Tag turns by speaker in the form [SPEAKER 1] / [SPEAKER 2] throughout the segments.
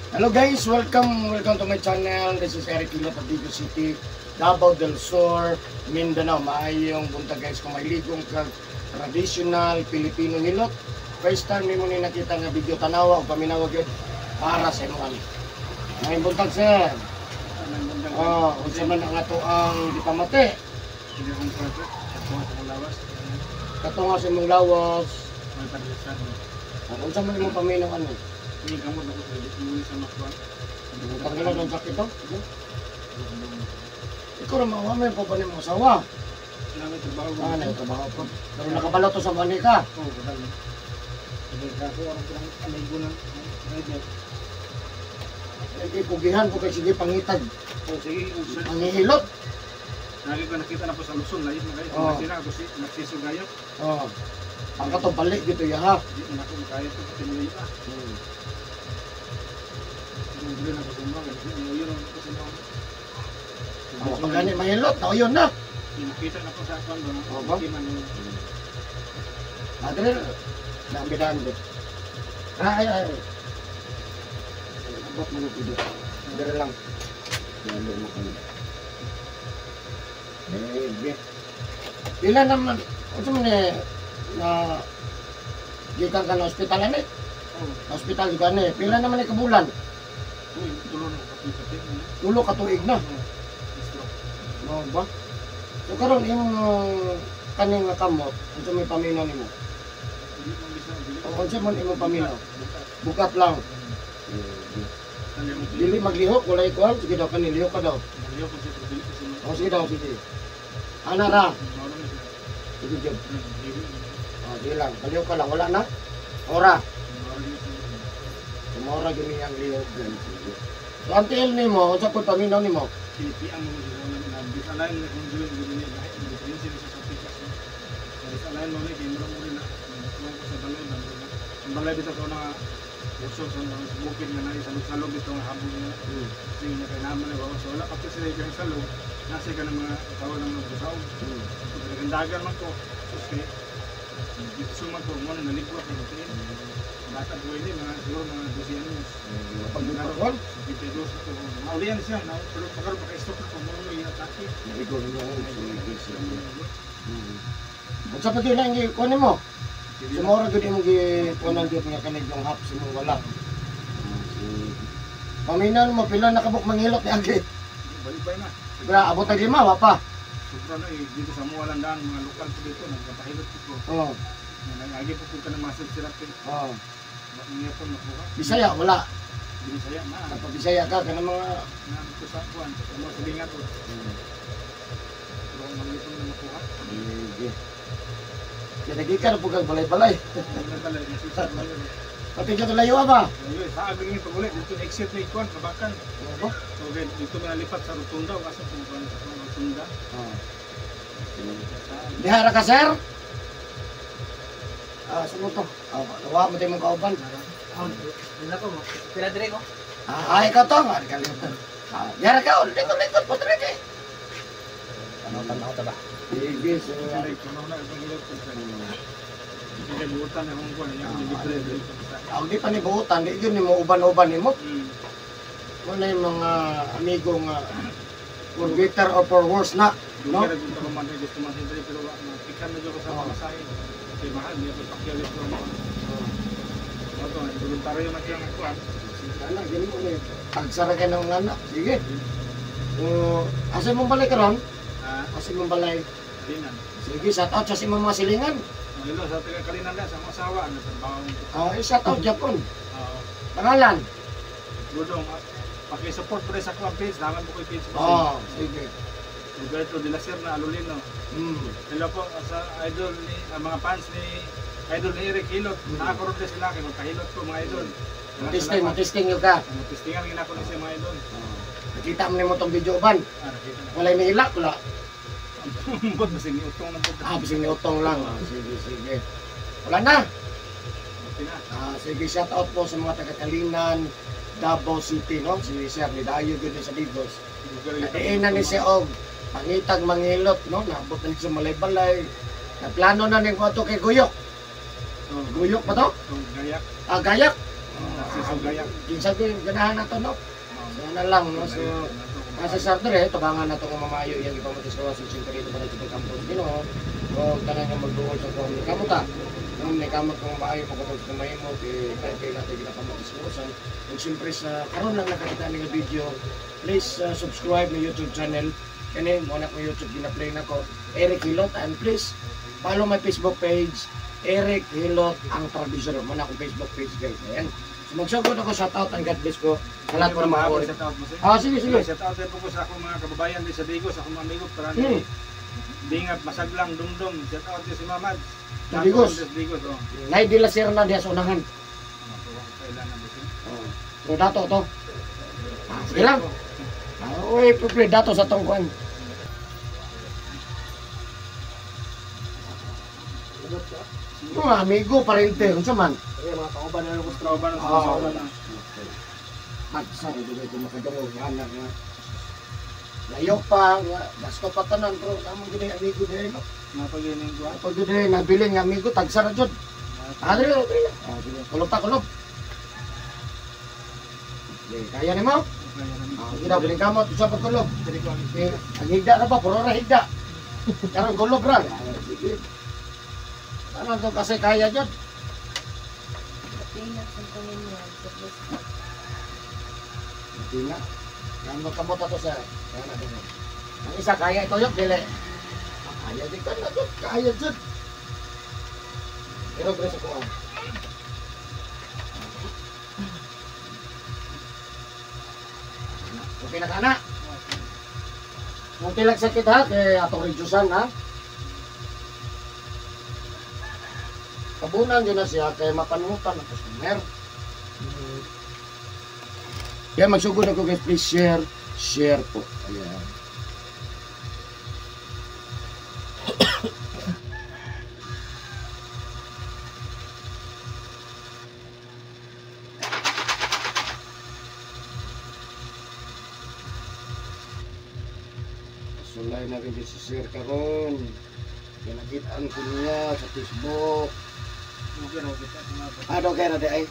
[SPEAKER 1] Hello guys, welcome, welcome to my channel. This is Eric Hilot of Digos City, Davao del Sur, Mindanao. Maayong buntag, guys, kung mahiligong kag traditional Filipino hilot. First time nimo ni nakita nga video, tanawa o paminawa gyud para sa imong ani. Maayong buntag, sir. Oh, unsa man ang ato ang gipamati?
[SPEAKER 2] Hindi akong project. Ako sa akong lawas.
[SPEAKER 1] Katunga sa imong lawas.
[SPEAKER 2] May padalisan.
[SPEAKER 1] Ang unsa man imong paminaw ano?
[SPEAKER 2] Hindi gamot ako sa muli sa makuha.
[SPEAKER 1] Tanggalan ng sakit to? Ikaw ra maawa may pa ba nimo asawa?
[SPEAKER 2] Salamat trabaho.
[SPEAKER 1] Ah, nagtrabaho po. Pero nakabalo to sa mani ka.
[SPEAKER 2] Oo, kabalo. Hindi ka ako ang parang amigo ng rider.
[SPEAKER 1] Eh, kugihan ko kay sige pangitag.
[SPEAKER 2] Oh, sige, sir.
[SPEAKER 1] Pangihilot.
[SPEAKER 2] Lagi ko nakita na po sa Luzon, layo na kayo.
[SPEAKER 1] Oo.
[SPEAKER 2] Sila ako si nagsisugayot.
[SPEAKER 1] Oh. Ang kato balik dito ya ha.
[SPEAKER 2] Hindi na ako makaya ito pati malayo ah. Ang bili na ko sa mga ganito. Yun ang ako sa mga.
[SPEAKER 1] Ang pag gani mahilot, na yun na.
[SPEAKER 2] Nakita na po sa akuan ba?
[SPEAKER 1] Oo ba?
[SPEAKER 2] Hindi man yung
[SPEAKER 1] Adre, naambidan ko. Ay, ay, ay. Abot mo dito. Dire lang. Lalo mo kami. Eh, be. Pila naman, unsa man eh, na gikan ka na ospital ani?
[SPEAKER 2] Oh,
[SPEAKER 1] Ospital ka ni. Pila naman ni kabulan?
[SPEAKER 2] uy, tulo na kapoy-kapoy.
[SPEAKER 1] 3 ka tuig na.
[SPEAKER 2] Oh, stroke.
[SPEAKER 1] Mao ba? So karon imong kaning nga kamot, unsa may paminaw nimo?
[SPEAKER 2] Dili man bisa, dili.
[SPEAKER 1] O unsa man imong paminaw?
[SPEAKER 2] Bukat.
[SPEAKER 1] Bukat lang.
[SPEAKER 2] Tanda mo,
[SPEAKER 1] Dili maglihok, walay kuan, sige daw kani lihok ka daw.
[SPEAKER 2] Malihok ko siya, pero dili ko siya.
[SPEAKER 1] O sige daw, sige. Ana ra,
[SPEAKER 2] Mao lang siya.
[SPEAKER 1] sige jud.
[SPEAKER 2] Dili.
[SPEAKER 1] O sige lang, malihok ka lang, wala na. Ora,
[SPEAKER 2] Mao lang siya.
[SPEAKER 1] sumora gyud ni ang lihok gan sige. So ang tiil nimo, unsa pud paminaw nimo?
[SPEAKER 2] Pinipiang mo siya na na disalign na kung join gud niya dahil diferensya siya sa pikas. Na disalign mo ni kay mura mo rin na nakuha ko sa balay na ang balay bitaw sa una uso sa mga sa bukid nga naa salog-salog bitaw nga habog nga sige na kay naman na so wala pa sila kay salog nasa ka ng mga tawag ng mga busaw. Pagdagan man ko sus kay dito man ko mo na naligwat na tiin bata ko ini mga siguro mga 12 anyos.
[SPEAKER 1] Pagbukaon,
[SPEAKER 2] 52 na ko. Maulian siya na pero pagkaroon pagka-stroke na ko mo mo i-atake.
[SPEAKER 1] Naigo niyo sige sige. Unsa pa gyud lang gi kuan nimo? Sumora gyud imong gi kuanan gyud nga kanig yung haps imong wala. Sige. Paminaw mo pila nakabuk manghilot ni agi.
[SPEAKER 2] Balibay na.
[SPEAKER 1] Bra, abot ang 5 wa pa.
[SPEAKER 2] Sobra na eh. Dito sa Mualan daan, mga lokal po dito, nagpapahilot po ko.
[SPEAKER 1] Oh,
[SPEAKER 2] Nag-agi po po ka ng muscle therapy.
[SPEAKER 1] oh.
[SPEAKER 2] Niya po makuha.
[SPEAKER 1] Bisaya wala.
[SPEAKER 2] Binisaya na.
[SPEAKER 1] Sa Bisaya ka kanang mga
[SPEAKER 2] Na ko sa kuan. Sa mga silingan ko. Pero ang mga ito na makuha.
[SPEAKER 1] Sige. Kaya nagikan na po kang balay-balay.
[SPEAKER 2] Wala pala, nasisip ko yun.
[SPEAKER 1] Pati ka layo ba?
[SPEAKER 2] Ayun, sa aging yung pag-ulit, dito na exit na ikuan, kabakan.
[SPEAKER 1] Ano ba?
[SPEAKER 2] So, okay, dito may nalipat sa Rotunda, o asa kung kuan sa Rotunda.
[SPEAKER 1] Oh.
[SPEAKER 2] Sa
[SPEAKER 1] Dihara ka, sir? Ah, sino to? Ah, nawa mo tayo mong kauban.
[SPEAKER 3] Oh, dila ko mo. Pila dire ko?
[SPEAKER 1] Ah, ay, ikaw to. Ah, kalimutan. Ah, dihara ka. Oh, likod, likod. Punta rin eh.
[SPEAKER 3] Tanaw-tanaw ta ba?
[SPEAKER 1] Sige, so.
[SPEAKER 2] Sila ikuan na ibang ilot. Sila buutan na akong kuan, yung libre dito sa.
[SPEAKER 1] Ang di pa ni buutan, di yun ni mo uban-uban ni mo. Wala yung mga amigo nga for better or for worse na. No?
[SPEAKER 2] No? Kaya ko man gusto man dito pero wa mapikan na jud ko sa pamasahe. Kay mahal niya ko pakialit ko mo. Mo to, voluntaryo man siya nga kuan.
[SPEAKER 1] Anak, ganun mo na yun. Tagsara ka ng anak. Sige. So, asa mong balay karon?
[SPEAKER 2] Ah,
[SPEAKER 1] Asa mong balay?
[SPEAKER 2] Kalinan.
[SPEAKER 1] Sige, shout out sa imong mga silingan.
[SPEAKER 2] Hello sa taga Kalinan na sa akong asawa ano trabaho.
[SPEAKER 1] Ah, eh, shout out Japon.
[SPEAKER 2] Ah,
[SPEAKER 1] Pangalan?
[SPEAKER 2] Budong, paki-support po rin sa akong page, naman po ko yung page ko.
[SPEAKER 1] Oh, sige.
[SPEAKER 2] Roberto de la Serna Alolino. Hello po sa idol ni ang mga fans ni idol ni Eric Hilot. Nakakurot din sila kay magpahilot ko mga idol.
[SPEAKER 1] Testing, testing yun ka.
[SPEAKER 2] Testingan gina ko ni siya mga idol.
[SPEAKER 1] Nakita mo nimo tong video ban.
[SPEAKER 2] Ah, nakita na.
[SPEAKER 1] Walay may ilak, wala.
[SPEAKER 2] Bot basig ni utong na po.
[SPEAKER 1] Ah, bising ni utong lang. Ah, sige, sige. Wala na.
[SPEAKER 2] Okay na.
[SPEAKER 1] Ah, sige, shout out po sa mga taga Kalinan, Davao City, no? Si Sir Lidayo gyud ni sa Digos. Nadiin na ni siya og pangitag mangilot, no? Naabot na ni sa Malaybalay. Naplano na ni ato kay Guyok.
[SPEAKER 2] Oh,
[SPEAKER 1] Guyok ba to?
[SPEAKER 2] oh, gayak.
[SPEAKER 1] Ah, Gayak.
[SPEAKER 2] Sa gayak.
[SPEAKER 1] Kinsa ko yung ganahan na to, no? So, ano lang, no? So, kasi sir dire, tabangan na to kung mamayo yung ipamatiswas sa siyempre dito para sa campus Ginoo. O tanan nga magduol sa kung kamot ta. No, may kamot kung maayo mo kung kumahimo kay kay kay natin ginapamatiswasan. Ug siyempre sa karon lang nakakita ni nga video, please subscribe na YouTube channel. Kani mo na ko YouTube gina-play nako Eric Hilot, and please follow my Facebook page Eric Hilot ang traditional mo na akong Facebook page, guys. Ayan. So magsugod ako, shout out and God bless ko sa lahat po ng mga
[SPEAKER 2] Mga shout out mo sir.
[SPEAKER 1] Ah, sige, sige.
[SPEAKER 2] Shout out din po ko sa akong mga kababayan di sa Digos, akong mga amigo para ni Bingap Masaglang Dumdum. Shout out din si Mamad.
[SPEAKER 1] Sa Digos.
[SPEAKER 2] Sa Digos, oh.
[SPEAKER 1] Nay di la sir na diya sa unahan.
[SPEAKER 2] Kailan na ba siya?
[SPEAKER 1] Oh. So dato to. Ah, sige lang. Ah, uy, pre dato sa tong kuan. Mga amigo, parente, unsa man?
[SPEAKER 3] Ay, mga kauban na lang
[SPEAKER 2] Kauban na
[SPEAKER 1] Ah.
[SPEAKER 2] sa na.
[SPEAKER 1] Magsa rin ko makadungog nga nga. Layo pa, nga, gasto pa tanan, pero among gini amigo diri no.
[SPEAKER 2] Napagining ko.
[SPEAKER 1] Pag diri nabilin nga amigo tagsa ra jud. Ah, diri, diri. Ah, sige. Kulob ta, kulob. Sige, kaya nimo? Ah, sige daw, bilin kamot usa pag kulob.
[SPEAKER 2] Diri ko ang
[SPEAKER 1] Eh, ang higda na ba? Puro ra higda. Karon kulob ra. Ah, sige. Ano to kasi kaya jud?
[SPEAKER 4] Tingnan ko ninyo. Tapos,
[SPEAKER 1] Hindi na. Kamot kamot ato sa. Kaya na dito. Ang isa kaya ito yok dili. Ah, kaya di ka na jud, kaya jud. Pero diri sa kuan. Okay na ka na. Kung tilag sakit ha, kay atong reducean ha. Kabunan yun na siya kay mapanutan ang customer. Kaya magsugod ako guys, please share, share po. Ayan. Sulay na rin si Sir karon. Kinakitaan ko niya sa Facebook.
[SPEAKER 2] Okay ra kita sa mga.
[SPEAKER 1] Ano kaya na di ay?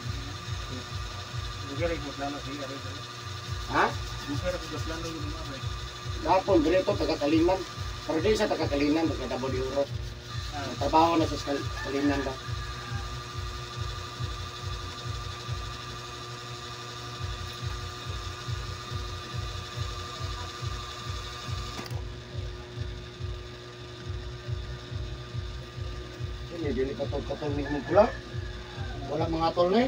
[SPEAKER 2] Okay ra ko plano sige ari.
[SPEAKER 1] Ha?
[SPEAKER 2] Okay ra ko plano yung mga bay.
[SPEAKER 1] Gapon, dito, taga-Kalinan. Pero di sa taga-Kalinan, taga Davao de Oro. Trabaho na sa Kalinan ba? Hindi, dili katol-katol ni imong pula. Wala mga tol ni.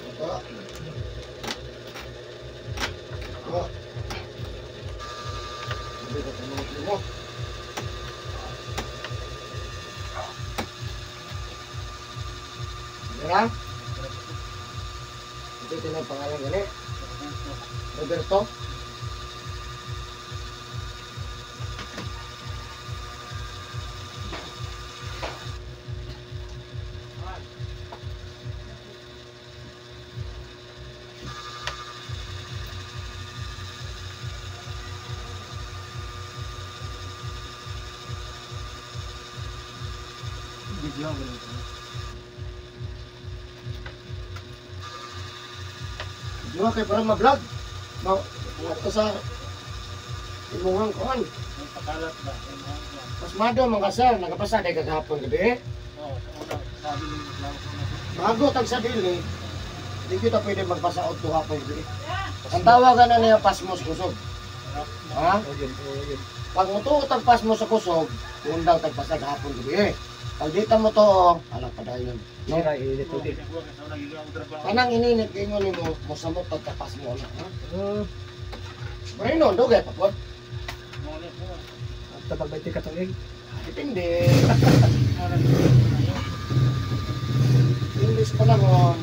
[SPEAKER 1] Ito. Ito. Sabi ko, tumulong mo. Sige. Ito ito na ang pangalan gani. Roberto.
[SPEAKER 2] Video ganito.
[SPEAKER 1] Di ba kay para ma-vlog? Ma ito sa imungang kuan.
[SPEAKER 2] May pakalat ba?
[SPEAKER 1] Pasmado mga sir, nagapasa day kagahapon gabi eh.
[SPEAKER 2] Oo, sa una, sabi ni plano ko na.
[SPEAKER 1] Bago tag sa dili, di kita pwede magpasa out hapon gabi. Ang tawagan na niya pasmos kusog. Ha? Pag mutuo tag pasmos sa kusog, undang tag pasa gahapon gabi eh. Pag dita mo to, ala padayon. No? Kanang ininit ingon nimo, mosamot tag kapasmo na. Ha? Pero yun, dugay pa po.
[SPEAKER 3] At pag 20 ka tuig.
[SPEAKER 1] Depende. English pa lang oh.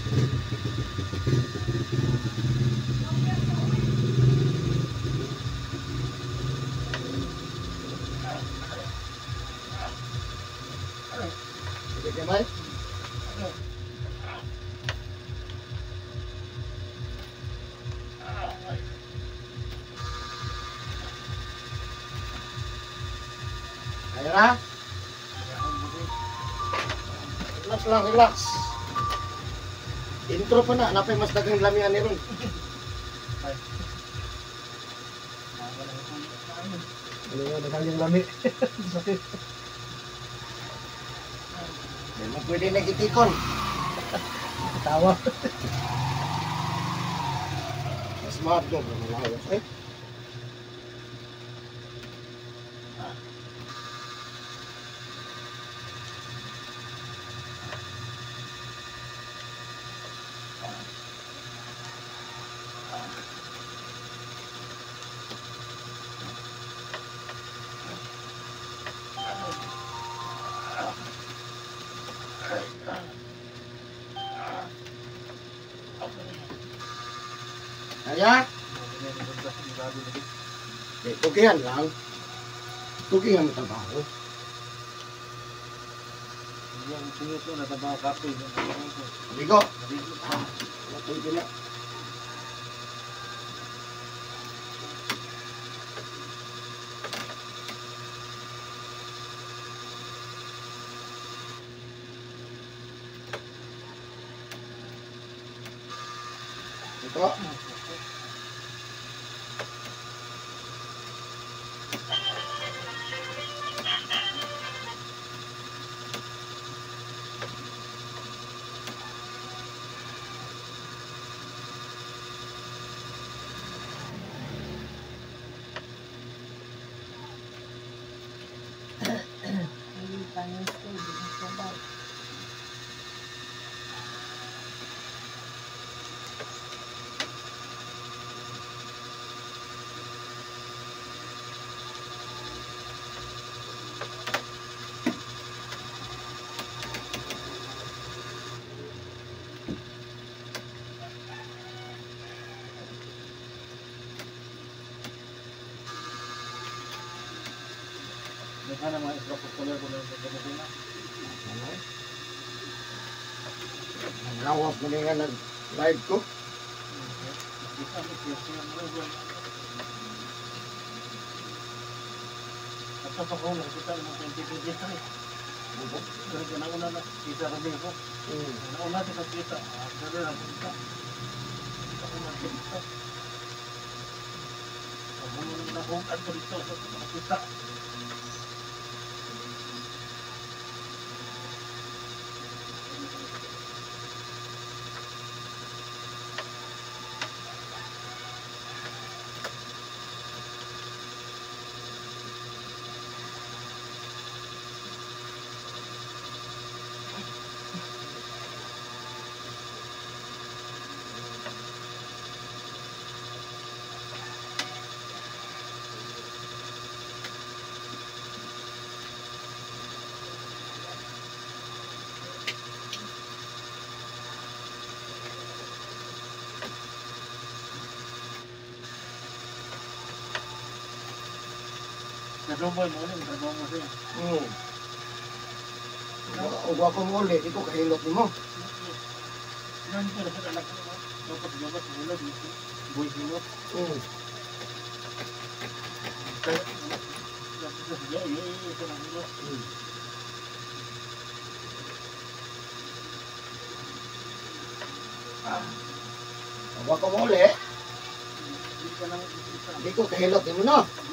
[SPEAKER 1] Sige gamay. Kaya na? Relax lang, relax. Intro pa na, napay mas dagang lamian ni ron.
[SPEAKER 3] Ano nga, daghang yung lami. Sakit.
[SPEAKER 1] Di mo pwede nagitikon.
[SPEAKER 3] Tawa.
[SPEAKER 1] Mas maabdog na malawas. Eh. Kaya? Eh, tugihan lang. Tugihan mo trabaho. Amigo. Ah, pwede na. Ito. Nagawas mo nga nag-live ko. Ug ako mo ulit, ikaw kahilot nimo. Ug ako mo ulit, di ko kahilot nimo no.